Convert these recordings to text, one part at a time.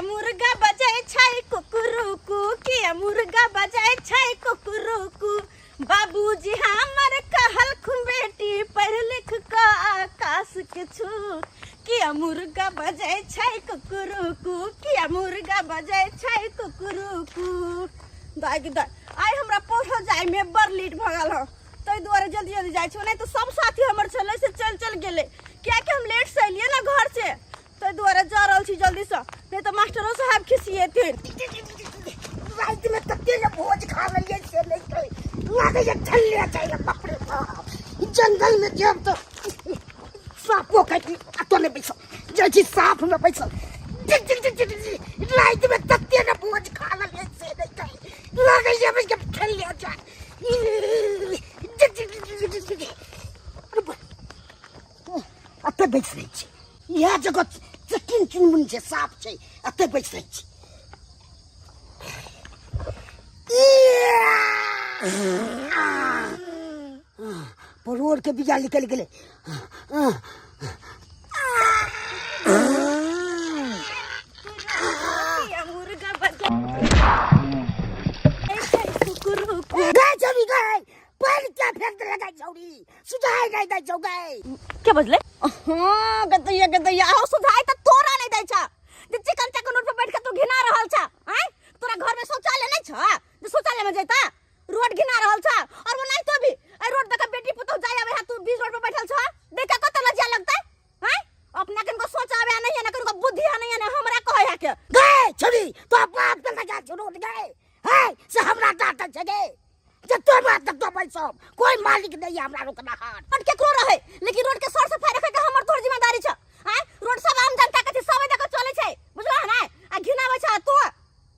मुर्गा बजै छै कुकुरुकु, किया मुर्गा बजै छै कुकुरुकु। बाबूजी हमर कहलखुन बेटी पढ़ लिख कऽ आकाश के छू। किया मुर्गा बजै छै कुकुरुकु, किया मुर्गा बजै छै कुकुरुकु। दाइ गे दाइ, आइ हमरा पढ़ऽ जाइमे बड़ लेट भऽ गेल हँ, ताहि दुआरे जल्दी जल्दी जाइ छी, नहि तऽ सब साथी हमर छलै से चलि चलि गेलै, कियाकि हम लेट से एलियै ने घर से, ताहि दुआरे जा रहल छी जल्दीसँ, नहि तऽ मास्टरो साहब खिसिएथिन। रातिमे तते ने भोज खा लेलियै से नहि कहै लागैए ठल्ले जाइए। बाप रे बाप, जंगलमे जायब तऽ साँपो काटि। एतऽ नहि बैसब, जाइ छी साँपमे बैसब। रातिमे तते ने भोज खा लेलियै से नहि कहै लागैए ठल्ले जाय। एतऽ बैस रहै छी, इएह जगह चिकन चुनमुन छै, साफ छै, एतऽ बैस रहै छी। परोड़ के बीजा निकलि गेलै। मुर्गा बजै छै कुकुरुकु। गै छौरी गै, पानि क्या फेंक देले गै छौरी, सुझाइ नहि दै छौ गै। के बजले? हाँ गदैया गदैया, आओ सुझाइ तऽ तोरा नहि दै छ जे चिकन चकन रोड पर बैठ के तू घिना रहल छ। आँय, तोरा घर में शौचालय नहीं छ जे शौचालय में जैता? रोड घिना रहल छ और वो नहीं तो भी ए रोड देख बेटी पुतोह जाय आवे है, तू बीच रोड पर बैठल छ, देख के कत लज्जा लगतै? आँय, अपना कनको सोच आवे नहीं है, ना कनको बुद्धि है नहीं है, ना हमरा कहै है के। गै छौरी, तो बाप के लगा छौ रोड गै, है से हमरा डांटै छै गै, जतो बात ततो बैसब, कोई मालिक नहीं है हमरा रोकनाहार। रोड केकरो रहे, लेकिन रोड के सर सफाई रखे के हमर तोहर जिम्मेदारी छ। आँय, रोड सब आम जनता के छै, सब एतऽ के चलै छै, बुझलह ने? आ घिनाबै छ तू,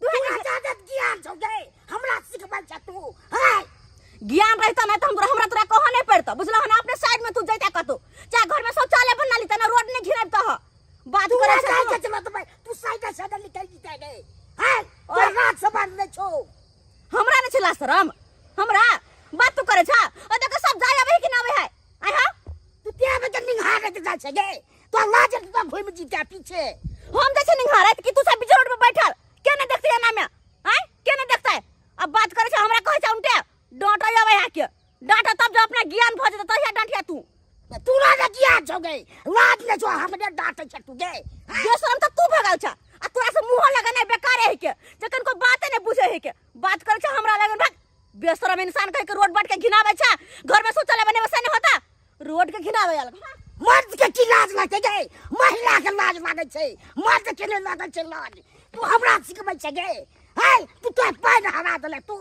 तू है तोरा ज्यादा ज्ञान छौ गै, हमरा सिखबै छ तू? है ज्ञान रहता नहीं तो हमरा हमरा तोरा कहऽ नहीं पड़ता, बुझलह ने? अपने साइड में तू जैता कतौ, चाहे घर में शौचालय बना ली ना, रोड नहीं घिनाबता ह बात तू करे राज छ के चलत भाई, तू साइड साइड निकल जीते गै, है तोरा राज समान नहीं छौ। हमरा नहीं छला शरम, हमरा बात तू करे छ, ओ देख सब जाय आवे कि ना आवे है? आय हा तू ते बजे निहारे के जाइ छै गे, तो लाज तो घुमि जीते पीछे। हम जाइ छै निहारे कि तू सब बीच रोड पर बैठल के नहीं देखते ना में? आय के नहीं देखते? अब बात करे छ हमरा कहै छ उनटे डांट आवे है के डांट, तब जब अपना ज्ञान भ जेतै तहिया डांटिया तू। तोरा ने ज्ञान छौ गे, लाज ने छौ, हमरे डांटे छ तू गे। बेशरम त तू भगल छ, आ तोरा से मुंह लगने बेकार है के, जखन को बात नहीं बुझे है के बात करे छ हमरा लगन। भाग बेशरम इंसान कह के रोड बाट के घिनावे छ, घर में शौचालय बने वैसे नहीं होता, रोड के घिनावे अलग। मर्द के की लाज लागै गे, महिला के लाज लागै छै, मर्द के नहि लागै छै लाज। तू हमरा सिखबै छै गे? है तू तो पानि हरा देले, तू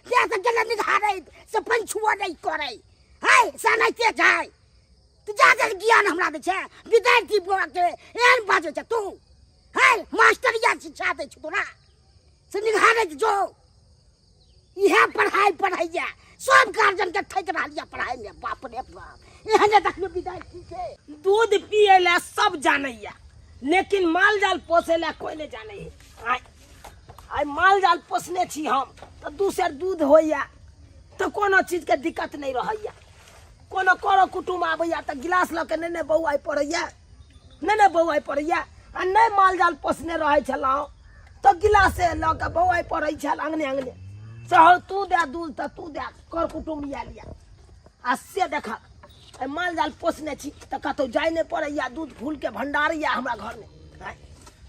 से से गेले निघारैत से पंछुआ नहि करै है से नहि जाय। तू जादे ज्ञान हमरा दै छै, विद्यार्थी बोरा के एहन बाजै छै तू? है मास्टर या शिक्षा दै छौ तोरा से निघारैत जो, इएह पढ़ाइ पढ़ैया सब गार्जियन के ठकि रहल यऽ पढ़ाइ में। बाप रे बाप, एहने देखियौ विद्यार्थी के। दूध पिए ला सब जानैया, लेकिन माल जाल पोसे ला कोई नहीं जानै है। आइ आइ माल जाल पोसने छी हम तऽ दू सेर दूध होइया तऽ कोनो चीजके दिक्कत नहि रहैया। कोनो करो कुटुम आबैया तऽ गिलास लऽ के नहि ने बौआइ पड़ैया, नहि ने बौआइ पड़ैया। आ नहि माल जाल पोसने रहै छलहुँ तऽ गिलासे लऽ के बौआइ पड़ै छल अङ्गने अङ्गने, से हौ तू दे दूध तऽ तू दे, कर कुटुम आयल यऽ। आ से देखक आइ माल जाल पोसने छी तऽ कतहु जाय नहि पड़ैया, दूध फूलके भण्डार यऽ हमरा घरमे,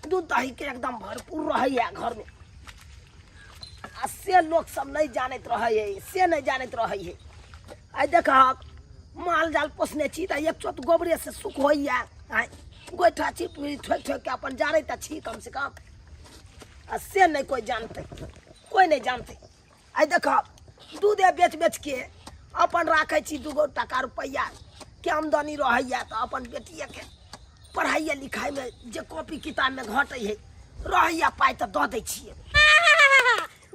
दूध दहीके एकदम भरपूर रहैया घरमे। आ से लोक सब नहि जानैत रहै है, से नहि जानैत रहै है। आइ देखहक माल जाल पोसने छी तऽ एक चोट गोबरे से सुख होइया, आइ गोइठा चिपड़ी ठोकि ठोकि के अपन जारै तऽ छी कम से कम। आ से नहि कोइ जानतै, कोइ नहि जानतै। आइ देखब दूधे बेच बेच के अपन राखै छी, दूगो टाका रुपैआ के आमदनी रहैया तऽ अपन बेटिएके पढ़ाइए लिखाइमे जे कॉपी किताबमे घटै है रहैया पाइ तऽ दऽ दै छियै।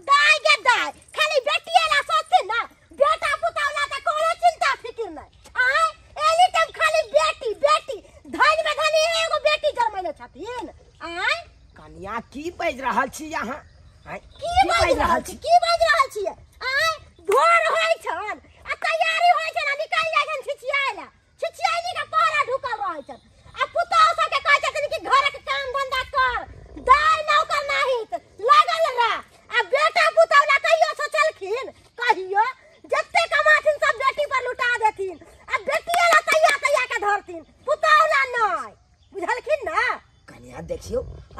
दाय गे दाय, खाली बेटिए ला सोचते ना, बेटा पुतौह ला त कोनो चिंता फिकिर नहीं। आय एनी टाइम खाली बेटी बेटी, धन में धनी एगो बेटी जन्मैले छथिन। आय कनिया की बाजि रहल छी अहाँ? आँय, की बाजि रहल छी, की बाजि रहल छियै? आय भोर होइ छन आ तैयारी होइ छन आ निकलि जाइ छन छिछियाइ ला, छिछियाइनी के पारा ढुकल रहै छन। आ पुतौह सबके कहै छथिन कि घरक काम धंधा कर, दाय नौकर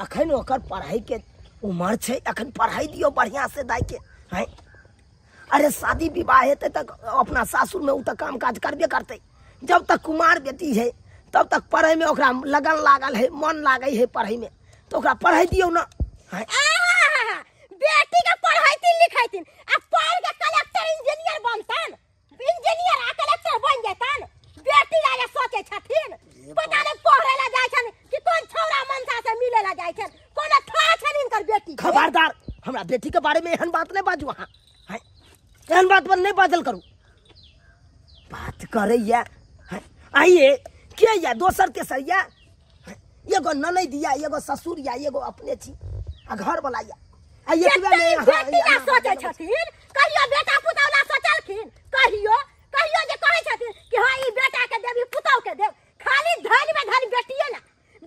अखन ओकर पढ़ाइके उमर छै, अखन पढ़ाइ दियौ बढ़िआँ से दाइके। हैं, अरे शादी विवाह हेतै तऽ अपना सासुरमे ओ तऽ काम काज करबे करतै। जब तक कुमार बेटी है तब तक पढ़ैमे ओकरा लगन लागल है, मन लागै है पढ़ैमे, तऽ ओकरा पढ़ै दियौ ने। हैं? आहा, बेटी के पढ़ैतिन लिखैतिन आ पढ़ के कलेक्टर इंजीनियर बनतन, इंजीनियर आ कलेक्टर बन जेतन। बेटी ला जे सोचे छथिन, पता नहीं पढ़े ला जाय छन कि कोन छौड़ा मनसा से मिले ला जाय छन, कोनो था छन इनकर बेटी के। खबरदार, हमरा बेटी के बारे में एहन बात नहीं बाजू अहाँ। हैं? एहन बात पर नहीं बाजल करू। बात करैया हैं? आइए के या दोसर तेसर या हैं? एगो ननैद या, एगो ससुर या, एगो अपने छी आ घर वाला या। आ एतबे बेटी में अहाँ- बेटी ला अहाँ- सोचै छथिन, कहियो बेटा पुतहु ला सोचलखिन? कहियो कहियो जे कहै छथिन कि हाँ ई बेटा के देब, ई पुतहु के देब? खाली धन में धन बेटिए ला,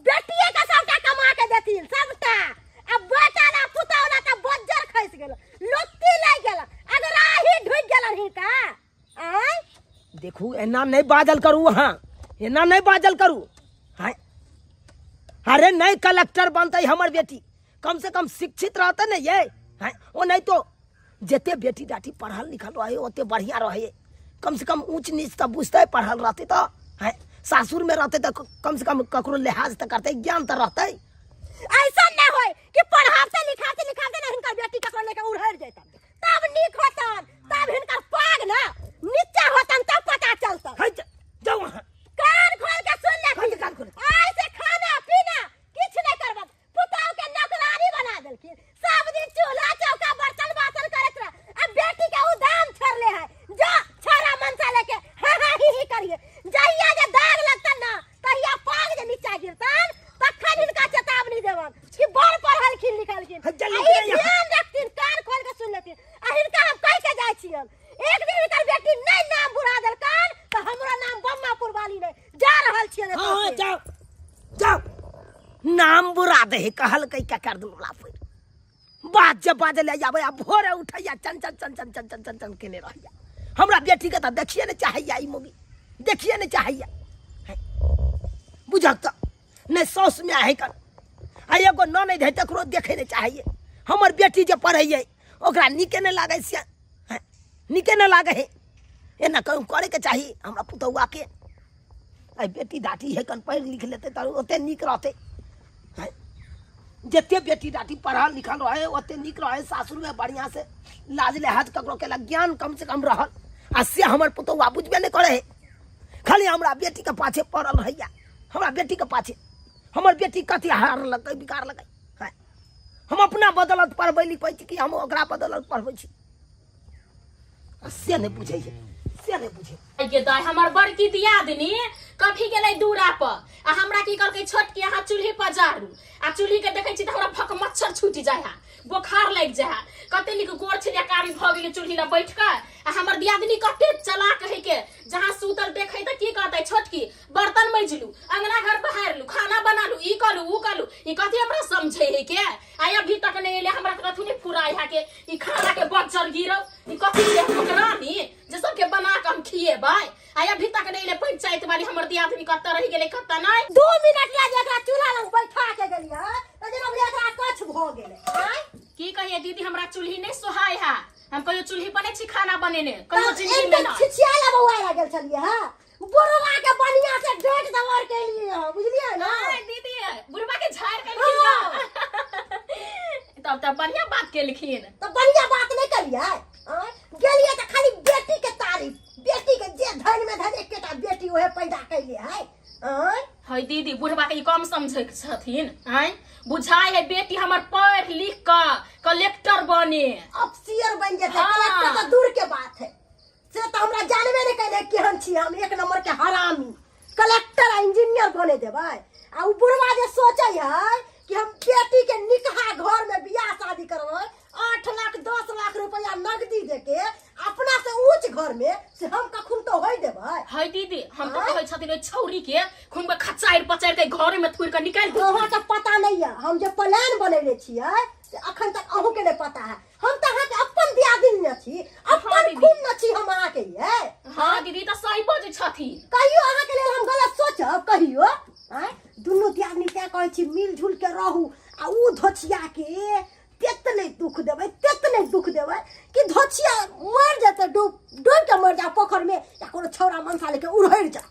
बेटिए के सबटा कमा के देथिन सबटा। आ बेटा ला पुतहु ला तऽ बज्जर खसि गेल, लुत्ती लागि गेल, अगराही ढुकि गेलन हिनका। आँय? देखू, एना नहीं बाजल करू अहाँ, एना नहीं बाजल करू। हाँ, अरे नहीं कलेक्टर बनते हमर बेटी, कम से कम शिक्षित रहते ने ये। हाँ, ओ नहीं तो जते बेटी डाटी पढ़ल लिखल रहे ओते बढ़िया रहे, कम से कम ऊंच नीच तो बुझते, पढ़ल रहते तो। हाँ, सासुर में रहते तो कम से कम ककरो लिहाज तो करते, ज्ञान तो रहते। ऐसा ना होए कि पढ़ाते लिखाते लिखाते ना हिनकर बेटी ककरो लेके उड़हर जेतन, तब नीक होतन, तब हिनकर पाग ना नीचा होतन, तब पता चलतन। है, जाओ वहाँ। कान खोल के सुन ले। कान कान खोल। आइ से खाना पीना किछु नहीं करबन, पुतहु के नौकरानी बना देलखिन, सब दिन चूल्हा चौका बर्तन बासन करैत रह, आ बेटी के उ दाम छोड़ले है, जा छोरा मनसा लेके हा हा ही ही करिए। जहिया जे दाग लगतन ना तहिया पाग जे नीचा गिरतन, तखन हिनका चेतावनी देबन कि बड़ पढ़लखिन लिखलखिन। हट, जल्दी आ ई गिरैया। ध्यान रखथिन, कान खोल के सुन लेथिन। आ हिनका हम कहि के जाइ छियन, एक दिन हिनकर बेटी नहीं नाम बुढ़ा देलकन तऽ हमरो नाम बम्मापुर वाली नहीं। जा रहल छियन एतऽ हाँ, हाँ, से। जाओ जाओ, नाम बुरा दे कहलकै ककर दुनू लाफे बात जे बाजल आबै आ भोरे उठैया चन चन चन चन चन चन चन चन केने रहैया। हमरा बेटी के तऽ देखिए ने चाहैया ई मोगी, देखिए ने चाहैया। बुझक तऽ नहि साउस में आहे कर आ एगो ननैद है तकरो देखे नहि चाहैया। हमर बेटी जे पढ़ैया ओकरा नीके नहि लागै से, नीके नहि लागै है। एना कहूँ करैके चाही हमरा पुतहुआ के। आइ बेटी दाटी है कन पढ़ि लिख लेतै तऽ ओते नीक रहतै। जते बेटी दाटी पढ़ल लिखल रहे ओते नीक रहे, सासुरमे बढ़िआँ से लाज लिहाज ककरो केलक, ज्ञान कम से कम रहल। आ से हमर पुतहुआ बुझबे नहि करै है, खाली हमरा बेटीके पाछे पड़ल रहैया, हमरा बेटीके पाछे। हमर बेटी कथी हारलकै बिगाड़लकै? हम अपना बदौलत पढ़बै लिखबै छी कि हम ओकरा बदौलत पढ़बै छी? आ से नहि बुझै छै, से नहि बुझै। गे दाइ, हमर बड़की दियादनी कभी गेलै दूरा पर आ हमरा की कहलकै, छोटकी अहाँ चूल्ही पर जारू। आ चूल्ही के देखै छी तऽ हमरा भक मच्छर छूटि जाइ है, बोखार लागि जाइ है। कते नीक गोर छलियै, कारी भऽ गेलै चूल्ही लग बैठ कऽ। आ हमर दियादनी कते चलाक है के, जहाँ सुतल देखै तऽ की कहतै, छोटकी बर्तन मैजलू, अंगना घर बहारलू, खाना बनालू, ई कलू ऊ कलू। ई कथी हमरा समझे है के? आ अभी तक नहीं एले, हमरा कथी नहीं फुराय है के ई खाना के बच्चर गिरल। ई कथी के नौकरानी जे सबके बना के हम खिएबै? आ अभी तक नहीं एले पंचायत वाली। हमर दियादनी कतऽ रहि गेलै कतऽ नहीं। 2 मिनट ला जे एकरा चूल्हा लग बैठा के गेलियै तऽ जेना बुझाइ एकरा कछ भऽ गेलै। आँय? की कहिए दीदी, हमरा चूल्ही नहीं सोहाय है। हम कहियो चूल्ही पर नहीं छी खाना बनेने, कहियो जिंदगी में नहीं। छिछिया ला बौआ लागल छलियै हँ, बुढ़वा के बढ़िया से डांट दवार के लिए हँ, बुझलियै ना? आय दीदी, बुढ़वा के झाड़ केलखिन हाँ। तब तऽ बढ़िया बात केलखिन। तऽ बढ़िया बात नहीं करियै? आँय? गेलियै तऽ खाली बेटी के तारीफ, बेटी के जे धन में धन एकेटा बेटी ओहे पैदा कैले है। आँय? है दीदी, बुढ़वा के ई कम समझै छथिन? आँय, बुझाय है बेटी हमर पढ़ लिख कऽ कलेक्टर बने, अफसर बन जेतै। हाँ। कलेक्टर तऽ दूर के बात है, से तऽ हमरा जानबे नहीं कैले केहन छी हम, एक नंबर के हरामी। कलेक्टर आ इंजीनियर बने देबै। आ उ बुढ़वा जे सोचै है कि हम बेटी के निकहा घर में बियाह शादी करबै, 8 लाख 10 लाख रुपया नगदी देके अपना से ऊंच घर में, से हम कखन तो होय देबै? है दीदी, हम तो आँय? कहै छथिन ओहि छौरी के खून के खचारि पचारि के घरे में थुरि के निकालि देथिन। अहाँके पता नहीं है, हम जे प्लान बनेने छियै से अखन तक अहूँ के नहीं पता है। हम तऽ अहाँके अपन दियादिनी न छी, अपन दीदी। खून न छी हम अहाँके ये। हाँ दीदी, तऽ सही बजै छथिन। कहियो अहाँके लेल हम गलत सोचब? कहियो? आँय, दुनू दियादनी तैं कहै छी मिलजुल के रहू। आ धोछिया के तेतने दुख देबै, तेतने दुख देबै कि धोछिया मर जेतै, डूब डूब के मर जा पोखर में या कोनो छौड़ा मनसा लेके उड़हरि जा।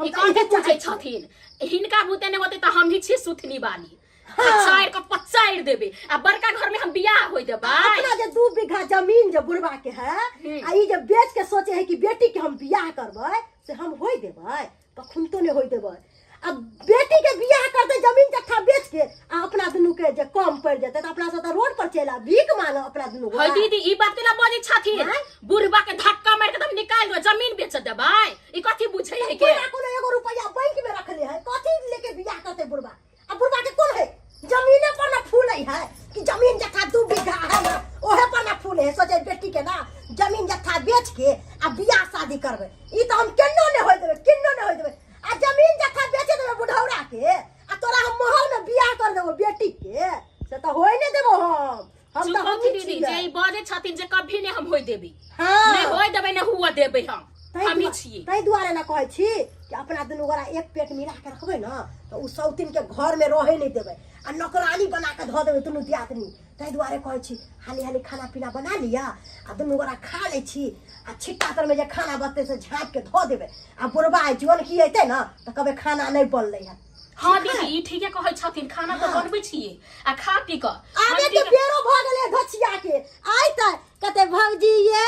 हम ई तऽ कथी इहे पूछै चाहै छी। छथिन? हिनका बुते नहि होतै तऽ हम ही छी सुथनी वाली। पचारि के पचारि देबै आ बड़का घर में हम बियाह होय देबै। अपना जे 2 बीघा जमीन जे बुढ़वा के है आ ई जे बेच के सोचे है कि बेटी के हम बियाह करबै, से हम होय देबै? कखन तो नहीं होय देबै। आ बेटी के बियाह करते जमीन जत्था बेच के आ अपना दुनू के जे कम पड़ जेतै तऽ अपना सब तऽ रोड पर चलि आ भीख मांग अपना दुनू है गोरा। दीदी, ई बात केना बजै छथिन? आँय? बुढ़बा के धक्का मारि के तऽ हम निकालि देबै, जमीन बेच देबै, ई कथी बुझै है के? बुढ़बा कोनो एगो रुपया बैंक में रखले है? कथी लेके बियाह करते बुढ़बा? आ बुढ़बा के कोन है? जमीने पर ना फूले है कि जमीन जत्था 2 बीघा है ना, ओहे पर ना फूले है। सोचे बेटी के ना जमीन जत्था बेच के आ बियाह शादी करबै, ई तऽ हम केनो ने होय देबै, केनो ने होय देबै। आ जमीन जत्था बेचे देबै बुढ़ौरा के आ तोरा हम महल में बियाह कर देबो बेटी के, से तऽ होय ने देबो हम। हम चुप तऽ होथि हमही दीदी, छियै। जे ई बजै छथिन जे कभी ने हम होय देबै। हाँ। नहि होय देबै, नहि हुअ देबै हम। ताहि हमही दुआ- छियै। ताहि दुआरे ने कहै छी कि अपना दुनू गोरा एक पेट मिला के रखबै ने तऽ ओ सौतिन के घर में रहे नहि देबै आ नौकरानी बना के धऽ देबै दुनू दियादनी। ताहि दुआरे कहै छी हाली हाली खाना पीना बना लिअ आ दुनू गोरा खा लै छी आ छिट्टा तर में जे खाना बचतै से झाँपि के धऽ देबै आ बुढ़बा आइ जौन की अयतै ने तऽ कहबै खाना नहि बनलै हँ। हाँ दीदी, ई ठीके कहै छथिन, खाना तऽ बनबै छियै आ खा पी कऽ आबे के बेरो भऽ गेलै धोछिया के। आइ तऽ कहते भौजी ये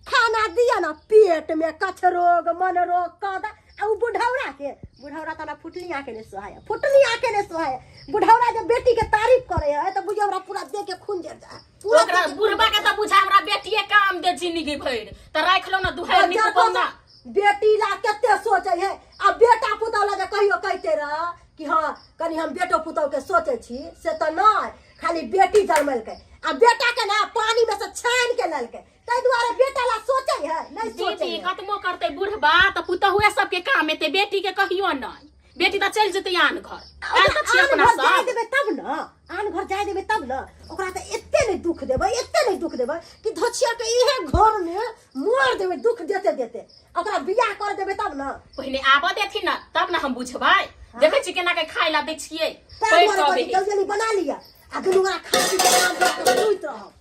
खाना दिअ ना, पेट में कछ रोग मन रोग कऽ दे। आ उ बुढ़ौरा के, बुढ़ौरा तऽ हमरा फुटनी आँखे नहि सोहाय, फुटनी आँखे नहि सोहाय। बुढ़ौरा जे बेटी के तारीफ करे है तऽ बुझियौ हमरा पूरा देह के खून जरि जाय पूरा। ओकरा बुढ़बा के तऽ बुझा हमरा बेटिए काम दे जिंदगी भरि तऽ राखि लो ना दुहारि नीक पौना। बेटी ला कते सोचे है आ बेटा पुतहु ला जे कहियो कहते रह कि हाँ कनी हम बेटो पुतहु के सोचे छी, से तऽ नहि, खाली बेटी जन्मेलकै आ बेटा के ना पानी में से छानि के लेलकै। ताहि दुआरे बेटा ला सोचे है नहीं सोचे दीदी है। कतबो करतै बुढ़बा तऽ पुतहुए सबके काम एतै, बेटी के कहियो नहि। बेटी तऽ चलि जेतै आन घर, आयल तऽ छी आन अपना घर जाय सब। देबै तब न, आन घर जाय देबै तब न। ओकरा तऽ एते नहि दुख देबै, एते नहि दुख देबै कि धोछिया के इहे घर में मार देबै दुख देते देते। ओकरा बियाह कर देबै तब न। पहिने आबऽ देथिन न तब न हम बुझबै। देखै छी केना के खाय ला दै छियै। ताहि पैर दुआरे सब कहै छी, जल्दी जल्दी बना लिअ आ दुनू गोरा खा पी के आराम कऽ के सुति रहब।